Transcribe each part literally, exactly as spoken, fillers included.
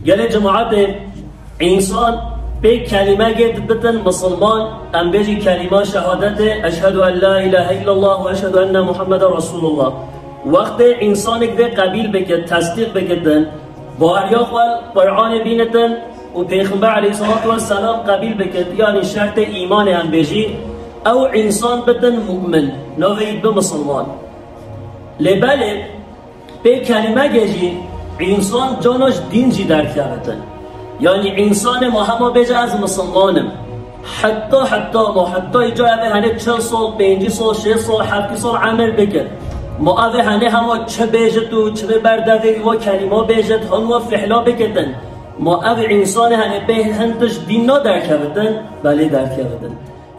Gelê cemaetê, însan pê kelîmegê dibitin misilman, em bêjî kelîma şehadetê, eşhedû en la îlahe îllallah û eşhedû enne Muhammeden Resûlullah. Wextê însanek vê qebîl bikit, tesdîq bikitin, bariya xwe Qur'anê bînitin û Pêxember aleyhissalatu vesselam qebîl bikit, yanî şertê îmanê em bêjî, ew însan bitin mu'min, navê wî bi misilman. Lê belê, pê kelîmegê jî însan cana ji dîn jî derkevitin. Yanî însanê ma hema bêje ez misilman im. Heta, heta ma heta îca evê henê çil sal, pêncî sal, şêst sal, heftî sal emir bike. Ma evê henê hema çi bêjit û çi bê berdevê wî wa kelîma bêjit, han wa fihla bikitin. Ma ev însanê henê pê hin tişt dîn na derkevitin, belê derkevitin.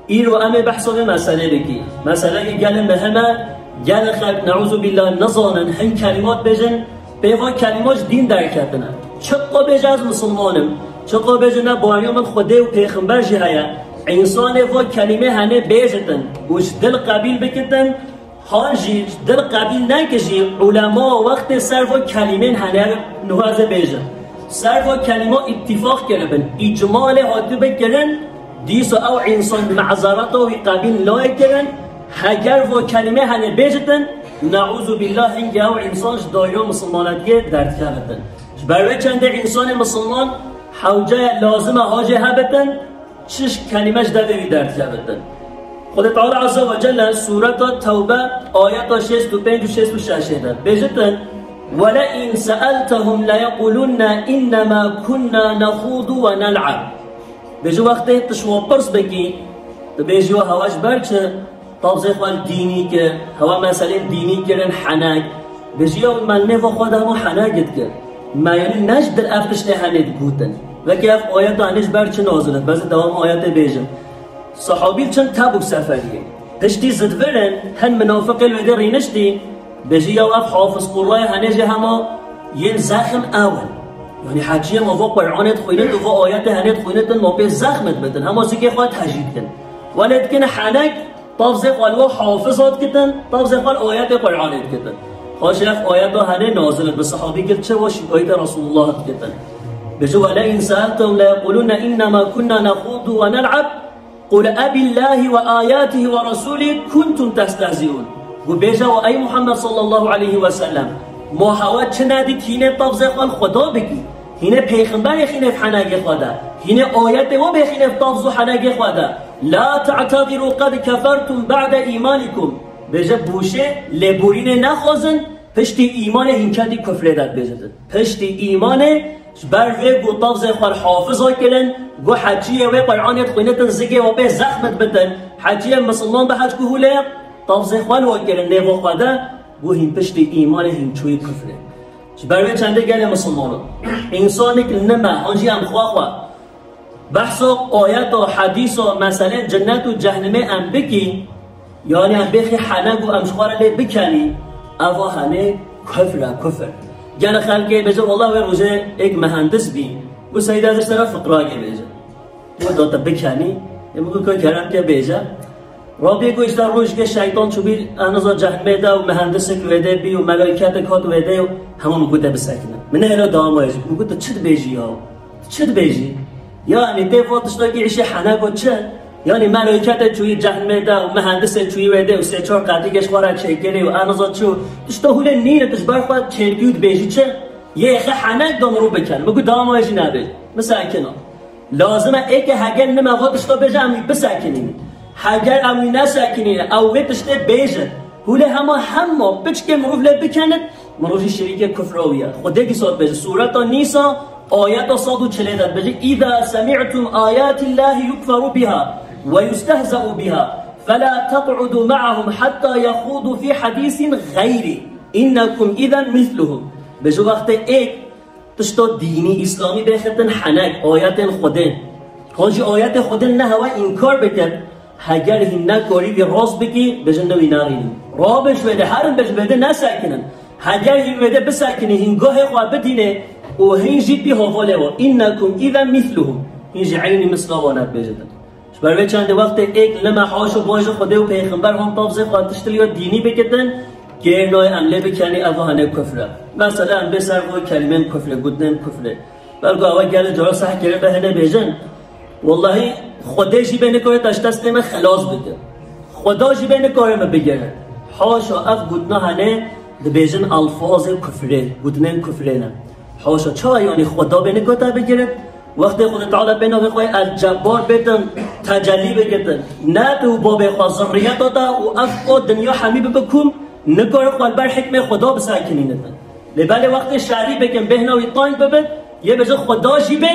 Îro em ê behsa vê meselê bikî. Meseleyê gelê mihim e, gelê xelk neûzûbillah nizanin, hin kelîmat bêjin, pê van kelîmat ji dîn derketine. Çiqa bêje ez misilman im, çiqa bêje ne bariya min Xwedê û Pêxember jî heye, însanê van kelîmê henê bêjitin û ji dil qebîl bikitin, han jî ji dil qebîl neke jî, ulema wextê ser van kelîmên henê niha ez ê bêjim. Ser van kelîma îttifaq kiribin, îcma lê hatibin kirin, dîsa ew însan mezereta wî qebîl nayê kirin, heger van kelîmê henê bêjitin, neûzûbillah hingê ew însan ji daîra misilmanetiyê derdikevitin. Ji ber wê çendê însanê misilman hewce ye lazim e hacê hebitin, çi kelîme ji devê wî derdikevitin. Xwedê Teala Azze ve Celle Sûreta Tewbe ayeta şêst û pênc û şêst û şeş de bêjitin, "Wele'in se'eltehum leyequlunne innema kunna nexûdu ve nel'ab." Bêje wextê tu ji wan pirs bikî, tu bêjî wa hewa ji ber çi? Tabzê xwe li dînî kir, hewa meselên dînî kirin henek. Bêjî ya me li nêva xwe de hema henek dikir. Me yanî ne ji dil ev tiştê henê digotin. Wekî ev ayeta henê ji ber çi nazil e? Bes dewam ayetê bêjim. Sahabî çin Tebûk seferiyê. Piştî zidvirin, hin minafiqê li wê dê rîniştî, bêjî ya ev hafiz qurrayê henê jî hema yên zexm ew in. Yanî heciyê ma va Qur'anê dixwînit û va ayetê henê dixwînitin, ma pê zexm dibitin, hema zikê xwe tejî dikin. Welê dikin henek, Tavzê xwe li we hafiza dikitin, tavzê xwe li ayetê Qur'anê dikitin. Xweş ev ayeta henê nazil bi sahabî kir, çi we şîkayetê Resulullah dikitin. Bêje, "Wele'in se'eltehum leyequlunne innema kunna nexûdu ve nel'ab, qul ebillahi ve ayatihi ve rasulî kuntum testehzi'un." Gu bêje we, ey Muhammed sallallahu aleyhi ve sellem, ma hewa çi nedît hînê tavzê xwe li Xweda bikî, hînê pêxemberê xînê henegê xwe de, hînê ayetê we bê xînê tavz û henegê xwe de. La ta'tezirû qed kefertum ba'de îmanîkum. Bêje bûşê, lêborînê nexwazin, piştî îmanê hîn ketî kufrê de dibêjin. Piştî îmanê ji ber vê ku tavzê xwe hafiza kirin, ku heciyê wê Qur'anê dixwînitin, zikê wê pê zexmet bitin, heciyê misilman bi hec ku hûlê tavzê xwe li we kirin nêvo xwe de, ku hîn piştî îmanê hîn çûyî kufrê. Ji ber vê çendê gelê misilmanan. Însanik nime, an jî em xwe xwe. Behsa ayeta, hedîsa, meselên cinnet û cehnimê em bikî, yanî em bêxî henek û em ji xwe re lê bikenî, eva henê kufr e, kufr. Gelek xelkê bêje, "Wallah wê rojê êk mehendis bî." Û Seydê ez ji te re fiqrakê bêje. Wê da te bikenî, ê min got, "Ka kerem ke bêje." Rabî got, "Îşte rojekê şeytan çûbî eniza cehnimê de û mehendisek wê dê bî û melaîketek hat wê dê û hema min got te bisekine." Min nehêla dawama jî. Min got, "Tu çi dibêjî ya?" Çi dibêjî? Yanî tê va tiştekî îşê henek û çi? Yanî melaîketê çûyî cehnimê de û mehendisê çûyî wê dê û sê çar qetîkê ji xwe re çêkirî û eniza çû. Tişta hûlê nîne, tu ji ber xwe çêdikî û dibêjî çi? Yê xwe henek da mirov biken. Min got, "Dawama jî nebêj." Min sekina. Lazim e êke heger nime va tişta bêje em wî bisekinîne. Heger em wî nesekinîne, ew wê tiştê bêje. Hûlê hema hema piçkê mirov lê bikenit, mirov jî şirîkê kufra wî ye. Xwedê dîsa dibêje, Sûreta Nîsa, ayeta sed û çilê de dibêje, "Îza semî'tum ayatillahi yukferu biha ve yustehze'u biha, fela teq'udu ma'ahum hatta yexûdu fî hedîsin xeyrî, innekum îzen misluhum." Bêje wextê êk tişta dînî îslamî bêxetin henek, ayetên Xwedê. Hon jî ayetê Xwedê ne hewa înkar bikin, heger hîn nekarî wî rast bikî, bêjin ne wî nerînin. Rabin ji wê de, herin bêj wê de nesekinin. Heger hîn wê de bisekinî, hîn gahê xwe bidînê û hîn jî bî havalê wan. Înnekum îzen misluhum. Hîn jî eynî misla wan dibêjin. Ji ber vê çendê wextê êk lime haşo bajê Xwedê û Pêxember hon tavzê xwe tiştiliya dînî bikitin, gêr nayê em lê bikenî eva hene kufr e. Mesela em bê ser vê kelîmên kufrê, gotinên kufrê. Belku ewa gelê cara seh kirin ve hene bêjin. Wellahî Xwedê jî bê nikare te ji destê me xelas bike. Xweda jî bê nikare me bigere. Haşa ev gotina hene dibêjin alfazê kufrê, gotinên kufrê ne. Haşa çawa yanî Xweda bê nikare te bigire? Wextê Xwedê Teala pê navê xwe El Cebbar bêtin, tecellî bikitin. Ne tu û babê xwe zirriyeta te û ev o dinya hemî bibe kum, nikare xwe li ber hikmê Xweda bisekinînitin. Lê belê wextê şerî bikin, bêhna wî teng bibit, yê bêje Xweda jî bê,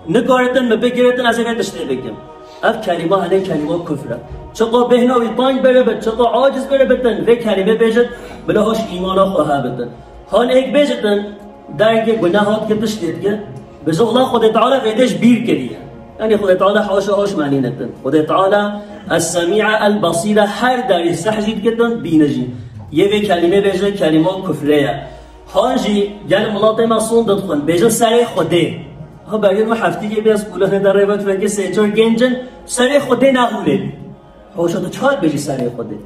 nikaritin min bigiritin, ez ê vê tiştê bikim. Ev kelîma hene kelîma kufr e. Çiqa bêhna wî teng bere bit, çiqa aciz bere bitin, vê kelîmê bêjit, bila hoş îmana xwe hebitin. Han êk bêjitin, dergê guneh hat ki tiştê dike, bêje wela Xwedê Teala vê dê ji bîr kiriye. Yanî Xwedê Teala haşa hoş menînetin. Xwedê Teala Es-Semî'a El-Basîra her derî seh jî dikitin, bîne jî. Yê vê kelîmê bêje kelîma kufrê ye. Han jî gel welatê me son dixwin, bêjin serê Xwedê. Ha bergên me heftîkê bê ez kulanê de rêve tufekê sê çar gencin, serê Xwedê nehûlê. Hoşa tu çar bêjî serê Xwedê.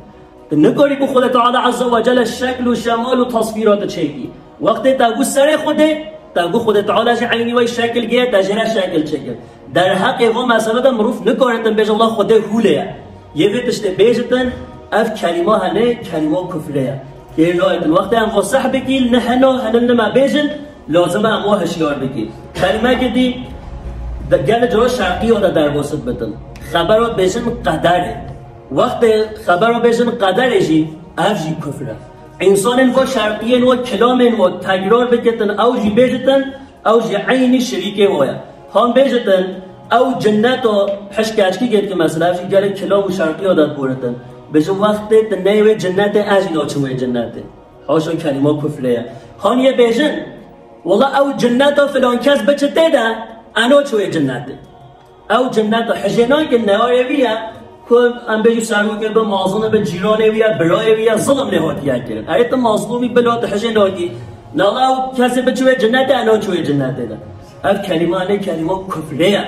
Tu nikarî ku Xwedê Teala Azze ve Celle şekl û şemal û tasvîra tu çêkî. Wextê te got serê Xwedê, te got Xwedê Teala jî eynî wey şekil giye, te jê re şekil çêkir. Derheqê van mesele de mirov nikaritin bêje wela Xwedê hûlê ye. Yê vê tiştê bêjitin, ev kelîma hene, kelîma kufrê ye. Kêr nayêtin. Wextê em xwe seh bikî, ne hena, hene nime bêjin, lazim e em wa hişyar bikî. Kelîmekê dî, de, gelê cara şerqiya de derbasit bitin. Xebera bêjin qeder e. Wextê xebera bêjin qeder e jî, ev jî kufr e. Însanên va şerqiyên wa kilamên wa tekrar bikitin, ew jî bêjitin, ew jî eynî şirîkê wa ye. Han bêjitin, ew cinneta hişk keçkî gêt ki mesela, ev jî gelek kilam û şerqiya de diboritin. Bêjin wextê tu neyê wê cinnetê, ez jî naçim wê cinnetê. Haşa kelîma kufrê ye. Han yê bêjin, wela ew cinneta filan kes biçi tê de, ez naçim wê cinnetê. Ew cinneta hijê nakin, neyarê wî ye, ku em bêjî serokê bi, mazin bi, cîranê wî ye, birayê wî ye, zilm lê hatiye kirin. Erê tu mazlûmî bila tu hijê nakî. Nala ew kesê biçi wê cinnetê, ez naçim wê cinnetê de. Ev kelîma ne kelîma kufrê ye.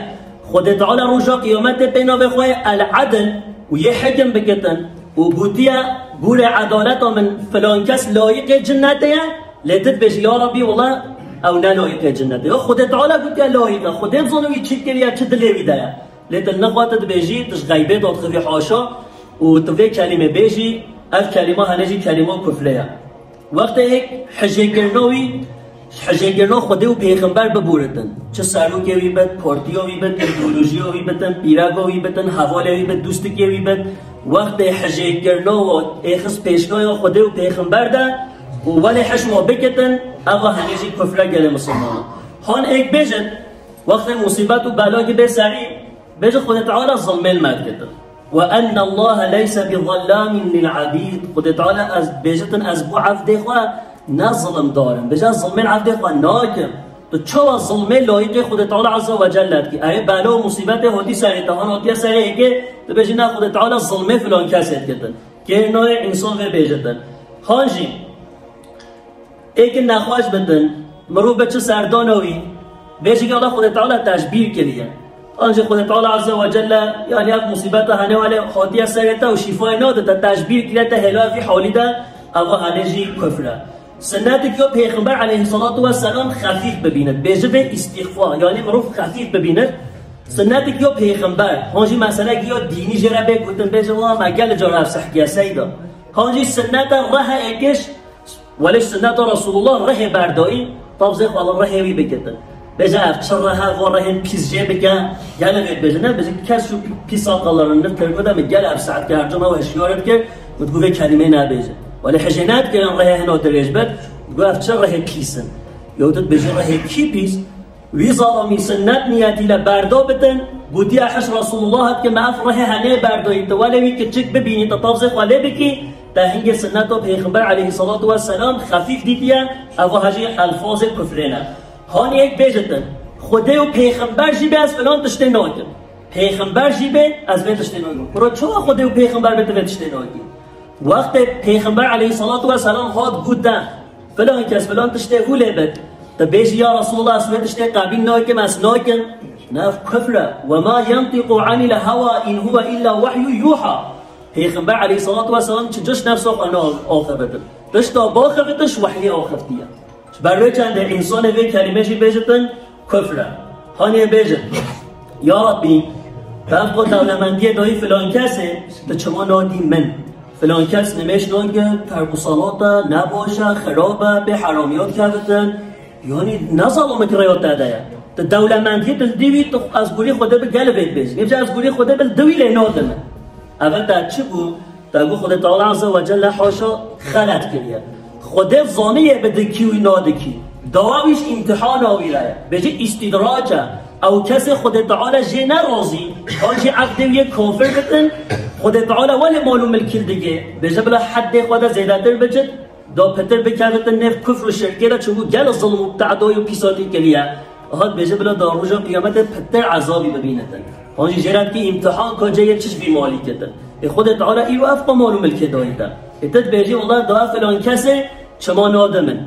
Xwedê Teala roja qiyametê pê navê xwe ye El-Edil û yê hikim bikitin û gotiye, gûrê edaleta min filan kes layiqê cinnetê ye, lê tu dibêjî, ya Rabbî, wela ew ne layiqê cinnetê. Ya Xwedê Teala gotiye layiq e. Xwedê dizane wî çi kiriye, çi dilê wî de ye. Lê tu nexwe tu dibêjî, tu ji xeybê dixivî haşa û tu vê kelîmê bêjî, ev kelîma hene jî kelîma kufrê ye. Wextê yek hijêkirina wî, ji hijêkirina Xwedê û pêxember bibûritin. Çi serokê wî bit, partiya wî bit, îdeolojiya wî bitin, pîreka wî bitin, hevalê wî bit, dûstikê wî bit. Wextê hijêkirina wan êxist pêşnaya Xwedê û pêxember de û welê hişma bikitin, eva henê jî kufre gelê misilmanan. Han êk bêjin, wextê musîbet û belakî bê serî, bêje Xwedê Teala zilmê li me dikitin. Ve enne Allahe leyse bi zellamin lil abîd. Xwedê Teala ez bêjitin ez bo evdê xwe ne zilmdar im. Bêje ez zilmê li evdê xwe nakim. Tu çawa zilmê layîqê Xwedê Teala Azze ve Celle dikî? Erê bela û musîbetê hatî serê te, han hatiye serê yekê, tu bêjî ne Xwedê Teala zilmê filan kesê dikitin. Kêr nayê însan vê bêjitin. Han jî Êkî nexweş bitin, mirov bi çi serdana wî, bêjî ki Allah Xwedê Teala te ji bîr kiriye. An jî Xwedê Teala Azze ve Celle, yanî ev musîbeta hene wele hatiye serê te û şîfayê nade te, te ji bîr kiriye, te hêla vî halî de, eva hene jî kufr e. Sinnetik yo Pêxember aleyhissalatu vesselam xefîf bibînit. Bêjî vê îstîxfa, yanî mirov xefîf bibînit. Sinnetik yo Pêxember, han jî meselek yo dînî jê re bê gotin, bêjin, wa me gelê cara ev sehkiye seyda. Han jî sinneta rehe êkiş, Welê sinneta Resulullah rehê berdayî, tabzê xwe li rehê wî bikitin. Bêje ev çi rehe, va rehên pîs jê bike, gelê vê dibêje, ne, bêje kes şu pîsa qalarin nif kirgo de min gel ev saet ke her cuma hişyar dikir, min digo vê kelîmê nebêje. Welê hijê nedikirin rehê hina dirêj bit, digo ev çi rehê pîs in. Yo tu dibêjî rehê kî pîs? Wî zalamî sinnet niyetî le berda bitin, gotiye hiş Resulullah hat ke me ev rehê henê berdayî, tu welê wî kiçik bibînî, tu tabzê xwe lê bikî, te hingê sinneta Pêxember aleyhissalatu vesselam xefîf dîtiye, eva hejî elfazê kufrê ne. Hanî yek bêjitin, Xwedê û Pêxember jî bê ez filan tiştê nakim. Pêxember jî bê ez vê tiştê nakim. Kuro çawa Xwedê û Pêxember bê tu vê tiştê nakî? Wextê Pêxember aleyhissalatu vesselam hat gote, filan kes filan tiştê hûlê bit. Tu bêjî, ya Resulullah, ez vê tiştê qebîl nakim, ez nakim. Ne, ev kufr e. Ve ma yentiqu anil hewa in huve illa wahyu yuha. Pêxember aleyhissalatu vesselam çi cişt nefsa xwe naaxivitin. Tişta baxivitiş wehyê axiftiye. Ji ber wê çendê însanê vê kelîmê jî bêjitin, Kufr e. Hanê bêjin, ya Rabbî, tu ev ku dewlemendiyê dayî filan kesê, tu çima nadî min? Filan kes nimêj nagir, terk û salat e, nebaş e, xirab e, bê heramiyat kevitin. Yanî ne zalimekî rêya te de ye. Tu dewlemendiyê tu li dî wî, tu ez gurî Xwedê bi gel vê dibêjî. Nêvca ez gurî Xwedê bi li dî wî lê nadime. Ev te çi bû? Te got Xwedê Teala Azze ve Celle haşa xelet kiriye. Xwedê zaniye bi dikî û nadikî. Dawa wî ji îmtihana wî re ye. Bêjî îstîdrac e. Ew kesê Xwedê Teala jê nerazî, an jî eqdê wî yê kafir bikin, Xwedê Teala welê mal û milkî digê. Bêje bila heddê xwe de zêdetir bicit, da pitir bikevitin nêv kufr û şirkê de, çunku gel zilm û te'dayî û pîsatî kiriye. Hat bêje bila da roja qiyametê pitir ezabî bibînitin. An jî jê re dikî îmtihan ka cê yê çi ji vî malî ketin. Ê Xwedê Teala îro ev qo mal û milkê dayî te. Ê tu dibêjî, wela da filan kesê çima nade min?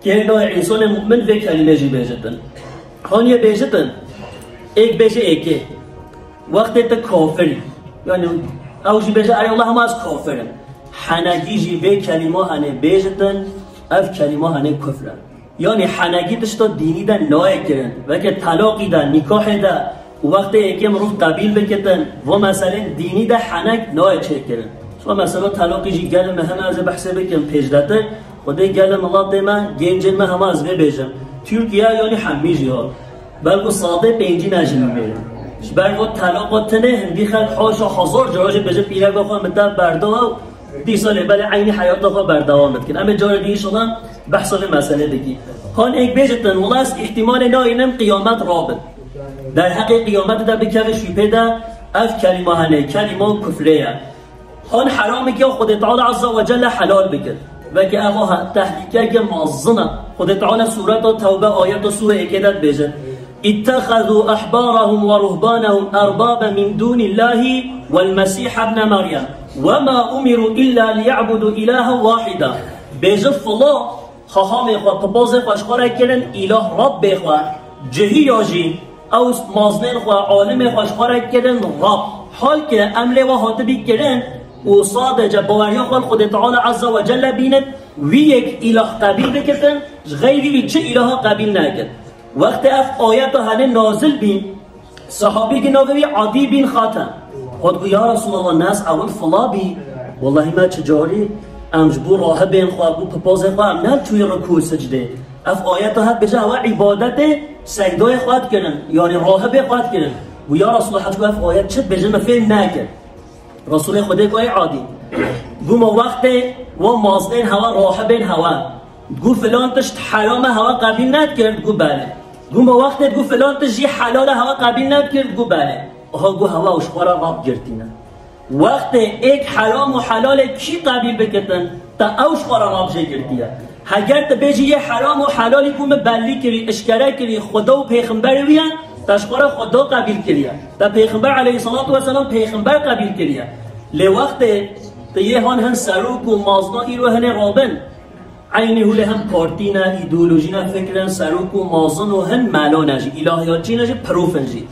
Kê nayê însanê mu'min vê kelîmê jî bêjitin. Haniyê bêjitin, êk bêje êkê. Wextê tu kafirî. Yanî ew jî bêje, erê wela hema ez kafir im. Henegî jî vê kelîma henê bêjitin, ev kelîma henê kufr e. Yanî henegî tişta dînî de nayê kirin. Weke telaqî de, nîkahê de û wextê êkê mirov qebîl bikitin, va meselên dînî de heneg nayê çêkirin. Çima mesela telaqî jî gelê me hema ez ê behsê bikim pêşdetir, Xwedê gelê miletê me, gencên me hema ez vê bêjim. Tirkiye yanî hemî jî ha. Belku sadê pêncî ne jî nîmê. Ji ber ku telaqa tinê hindî xelk haşa hezar cara jî bêje pîreka xwe min te berdawa û dîsa lê belê eynî heyata xwe berdewam bikin. Em ê cara dî înşallah behsa vê meselê dikî. Han êk bêjitin, wela ez îhtîmalê nayînim qiyamet rabin. Derheqê qiyametê de bikeve şüphê de ev kelîma hene, kelîma kufrê ye. Han heramekî ya Xwedê Teala Azze ve Celle helal bikir. Veke ev ha tehlîkeke mezin e. Xwedê Teala Sureta Tewbe ayeta sûre êkê de dibêje: "اتخذوا أحبارهم ورهبانهم أربابا من دون الله والمسيح ابن مريم وما أمروا إلا ليعبدوا إلها واحدا." Bêje fila Xaxamê xwe, pipazê xwe ji xwe re kirin îlah, Rabbê xwe, cihiya jî, ew mazinên xwe, alimê xwe ji xwe re kirin Rab. Halke em lê we hatibî kirin û sadece baweriya xwe li Xwedê Teala Azze ve Celle bînin, wî yek îlah qebîl bikitin, ji xeyrî wî çi îlaha qebîl nekin. Wextê ev ayeta hene nazil bî, Sahabî ki navê wî Adî bin Xatem. Xwe digot, ya Resulallah, ne ez ewil fila bî. Wellahî me çi carî em ji bo rahibên xwe, bo pipazên xwe em ne çûyî rikû û sicdê. Ev ayeta hat bêje ewa îbadetê seydayê xwe dikirin, yanî rahibê xwe dikirin. Got, ya Resulallah, heta ev ayet çi dibêje me fêm nekir. Resulê Xwedê got, ey Adî, got, ma wextê wa mazinên hewa, rahibên hewa, got, filan tişt heram e, hewa qebîl nedikir? Got, belê. Got, ma wextê got, filan tişt jî helal e, hewa qebîl nedikir? Got, belê. Aha, got, hewa ew ji xwe re Rab girtîne. Wextê êk heram û helalê kî qebîl bikitin, te ew ji xwe re Rab jê girtiye. Heger tu bêjî yê heram û helalî ku min bellî kirî, eşkere kirî, Xweda û pêxemberê wî ye, te ji xwe re Xweda qebîl kiriye. Te pêxember aleyhisselatu vesselam pêxember qebîl kiriye. Lê wextê tu yê han hin serok û mazna îro hinê rabin, eynî hûlê hin partî ne, îdeolojî ne, fikir in, serok û mazin û hin melo ne jî, îlahiyatçî ne jî, prof in jî.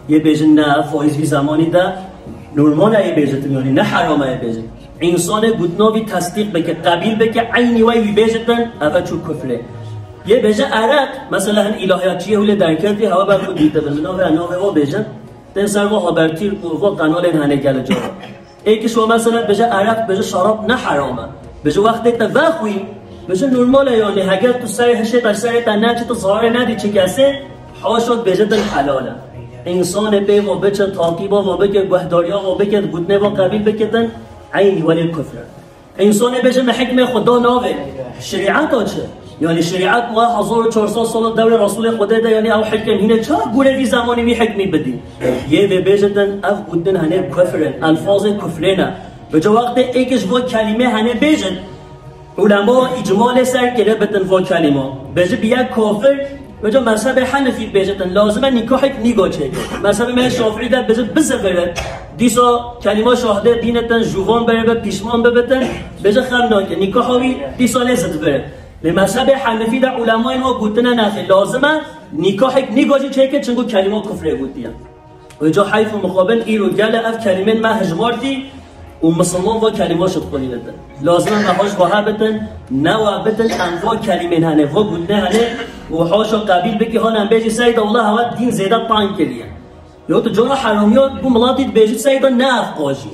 Yê bêjin ne, ev faiz vî zemanî de normal e yê bêjitin, yanî ne heram e yê bêjin. Însanê gotina vî tesdîq bike, qebîl bike, eynî wey wî bêjitin, ev e çû kufrê. Yê bêje ereq, mesela hin îlahiyatçiyê hûlê derketî, hewa ber xwe dîtibin, min navê, navê o bêjin. Tên ser va habertîr û va qenalên hene gele cara. Êk ji we mesela bêje ereq, bêje şarab ne heram e. Bêje wextê te vexwî, bêje normal e, yanî heger tu serê hişê te, serê te neçi, tu zarê nedî çi kesê, haşa bêje din helal e. Însanê pê va biçe, taqîba va bike, guhdariya va bike, gotinê va qebîl bikitin, eynî welê kufr e. Însanê bêje me hikmê Xweda navê. Şerîeta çi? Yanî şerîet wa hezar û çar sed sala dewrê Resulê Xwedê de, yanî ew hikm hîne çawa gurê vî zemanî wî hikmî bidî? Yê vê bêjitin, ev gotin henê kufr in, elfazê kufrê ne. Bi cewaqtê êk ji bo kelîmê henê bêjin, ulema îcma lê ser kire bitin vo kelîma. Bêje bi yek kafir, Wece mezhebê Henefî bêjitin, lazim e nîkahek nîgo çêke. Mezhebê me Şafîî de bêje bizivirit. Dîsa kelîma şahadê bînitin, jûvan bere be pîşman bibitin, bêje xem nake. Nîkaha wî dîsa lê zidvirit. Lê mezhebê Henefî de ulemayên wa gotine nexê, lazim e nîkahek nîgo jî çêke, çinku kelîma kufrê gotiye. Wêca heyf û mixabin îro gele ev kelîmên me hijmartî, û misilman va kelîma ji xwe lî bitin. Lazim e me hoj va he bitin, ne wa bitin, em va kelîmên hene, va gotine hene û haşa qebîl bikî, han em bêjî seyda wela hewa dîn zêde tang kiriye. Yo tu cora heramiya bû milatî dibêjî seyda ne ev qajî.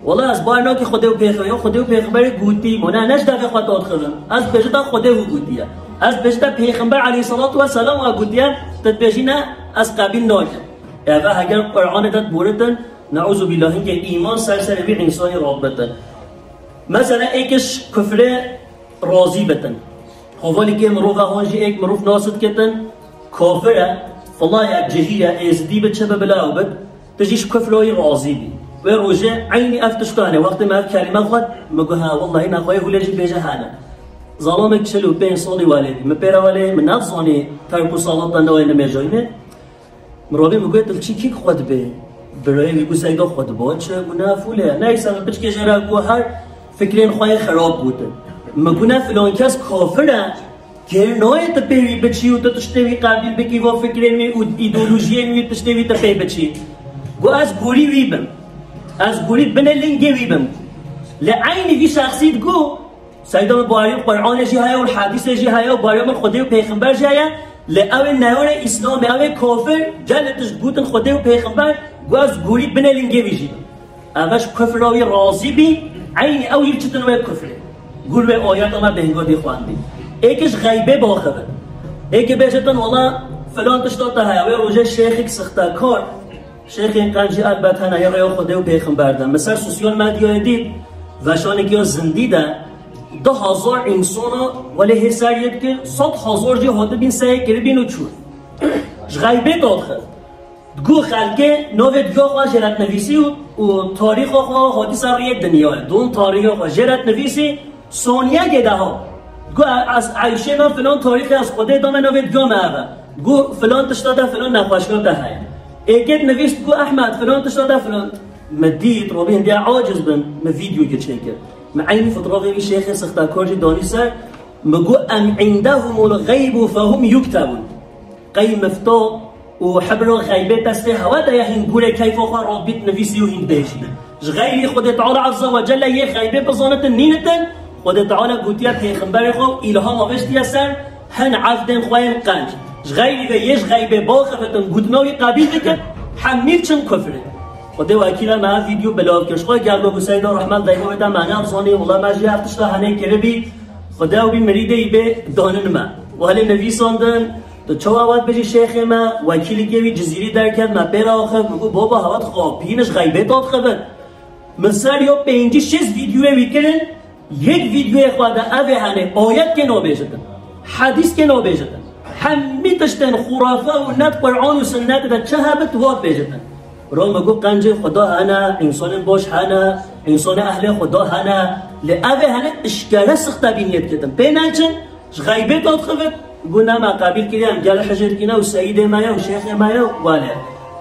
Wela ez bar nakî Xwedê û pêxember, yo Xwedê û pêxemberê gotî, mo ne, ne ji devê xwe dadixivim. Ez dibêjim da Xwedê û gotiye. Ez dibêjim da Pêxember aleyhissalatu vesselam wa gotiye, tu dibêjî ne, ez qebîl nakim. Eve heger Qur'anê de diboritin, neuzubîllah, hinkê îman ser serê wî însanî rabitin. Mesela êkiş kufrê razî bitin. Hevalîkê mirov e, han jî êk mirov nas dikitin, kafir e, filaye, cihî ye, êzidî bi çi bi bila ew bit, tu jî ji kufra wî razî bî. Wê rojê eynî ev tişta hene, wextê me ev kelîme xwet, min got, ha, wellahî nexweyê hûlê jî bêje hene. Zalamek çil û pênc salî welê bî. Min pê re welê, min nezanî terk û salat de newê nimêjayînê. Mirobî min got, tu li çi kî xwe dibê? Birayê wî got, seyda xwe diba çi? Got, ne fûle. Neyse, min piçkê jê re got, her fikrên xwe yê xerab gotin. Min got, ne filan kes kafir e, kêr nayê tu pê wî biçî û tu tiştê wî qebîl bikî, va fikrên wî û îdeolojiyên wî, tiştê wî tu pê biçî. Got, ez gorî wî bim. Ez gorî binê lingê wî bim. Li eynî vî şexsî digot, Seyda min, barî Qur'anê jî heye û hadîsê jî heye û barî min Xwedê û pêxember jî heye. Lê ew ê neyarê Îslamê, ew ê kafir, gelê tişt gotin Xwedê û pêxember, got ez gorî binê lingê wî jî. Eve ji kufra wî razî bî, eynî ew jî çitin wê kufrê. Gur wê ayeta me bêhnga dî xwendî. Êkê ji xeybê baxivin. Êkê bêje tin, wela filan tişta te heye, wê rojê şêxek sixtekar, Şêxên qencî elbet hene yê rêya Xwedê û pêxember de. Min ser sosyal medyayê dît, veşanekî ya zindî de du hazar însana welê hê ser yê dikir, sed hazar jî hatibîn seyê kiribîn û çûn. Ji xeybê dadixist. Digot xelkê navê diya xwe jê re dinivîsî û, û tarîxa xwe hatî ser rûyê dinyayê. Don tarîxa xwe jê re dinivîsî, Soniyekê de ha. Got, ez eyşê me filan tarîxê ez Xwedê dame navê diya me ev e. Got, filan tişta de filan nexweşiya te heye. Êkê dinivîst, got, Ehmed, filan tişta de filan. Me dît, Robî hindiya aciz bin, me vîdyoyê çêkir. Me eynî fotoğrafê wî şêxê sixtekar jî danî ser, me got, em indehumul gaybu fehum yuktebun. Qey mifta û hebra xeybê destê hewe de ye, hîn gurê keyfa xwe rabît nivîsî û hîn bêjî. Ji xeyrî Xwedê Teala Azze ve Celle yê xeybê bizanitin nînitin, Xwedê Teala gotiye pêxemberê xwe û îlhama veştiye ser hin evdên xwe yên qenc. Ji xeyrî vê yê ji xeybê baxebitin, gotina wî qebîl bikin, hemî çin kufrê. Xwedê wekîle me ev vîdyo belav kir. Ji xwe ger bi Huseyda Rehman Deyhovê de me nebzanî, wela me jî ev tişta henê kiribî, Xwedê ew bî mirîdê yî bê danin me. Welê nivîsandin, Tu çawa wet bijî şêxê me, wekîlikê wî Cizîrî derket, me pê re axivt, min got, baba, hewa dixapînin, ji xeybê dadixivin. Min ser ya pêncî şêst vîdyoyê wî kirin, yek vîdyoyê xwe de evê hene, ayet kê nabêjitin, hedîs kê nabêjitin. Hemî tiştên xurafe û net Qur'an û sinnet de çi hebit, wat bêjitin. Ro me got, qencê Xweda hene, însanên baş hene, însanê ehlê Xweda hene, lê evê hene, işkere sixtebîniyê dikitin. Pê neçin, Ji xeybê dadixivit, got, ne me qebîl kiriye, em gel hicê dikîne û seyîdê me ye û şêxê me ye û welê.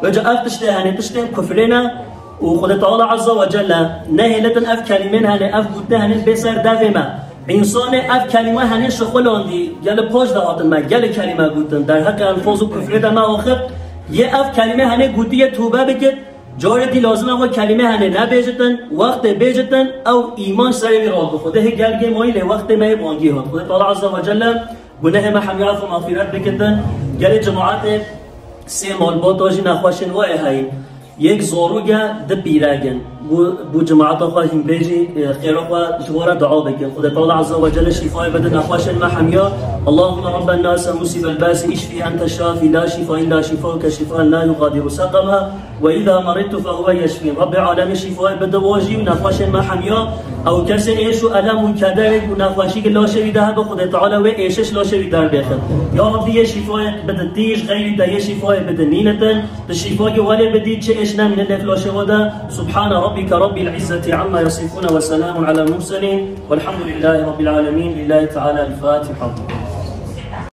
Weca ev tiştê hene, tiştên kufrê ne û Xwedê Teala Azze ve Celle nehêlitin ev kelîmên hene, ev gotine hene bê ser devê me. Însanê ev kelîme hene şixulandî, gelê paş de hatin me, gelê kelîme gotin, derheqê elfaz û kufrê de me axivt, yê ev kelîme hene gotiye tûbe bikit, Carê dî lazim e xwe kelîme hene nebêjitin, wextê bêjitin, ew îman serê wî rabû. Xwedê hê gel gê mayî lê wextê me yê bangî hat. Xwedê Teala Azze ve Celle gunehê me hemî af û mexfîret bikitin. Gelê cemaetê sê malbata jî nexweşên wayê heyîn. Yek zarok e, di pîrek in. Bû, bû cemaeta xwe hîn bêjî, e, xêra xwe ji we re dua bikin. Xwedê Teala Azze ve Celle şîfayê bide nexweşên me hemiya. Allahümme Rabben nase musîbel basi işfi ente şafi la şifa illa şifauke şifaen la yugadiru sekema. Ve izâ meridtu fehuve yeşfîn. Rabbê alemê şîfayê bide wajî û nexweşên me hemiya. Ew kesê êş û elem û kederek û nexweşî ki laşê wî de hebe, Xwedê Teala wê êşiş laşê wî derbêxin. Ya Rabbî yê şîfayê bide tîj, xeyrî te yê şîfayê bide nînitin. Bi şîfayê welê bidî çi êş nemîne nêv laşê we de. Subhane Rabbîke Rabbîl îzzeti amma yasifûne ve selâmun alel murselîn. Velhamdülillâhi Rabbil âlemîn. Lillâhi Teala el Fatiha.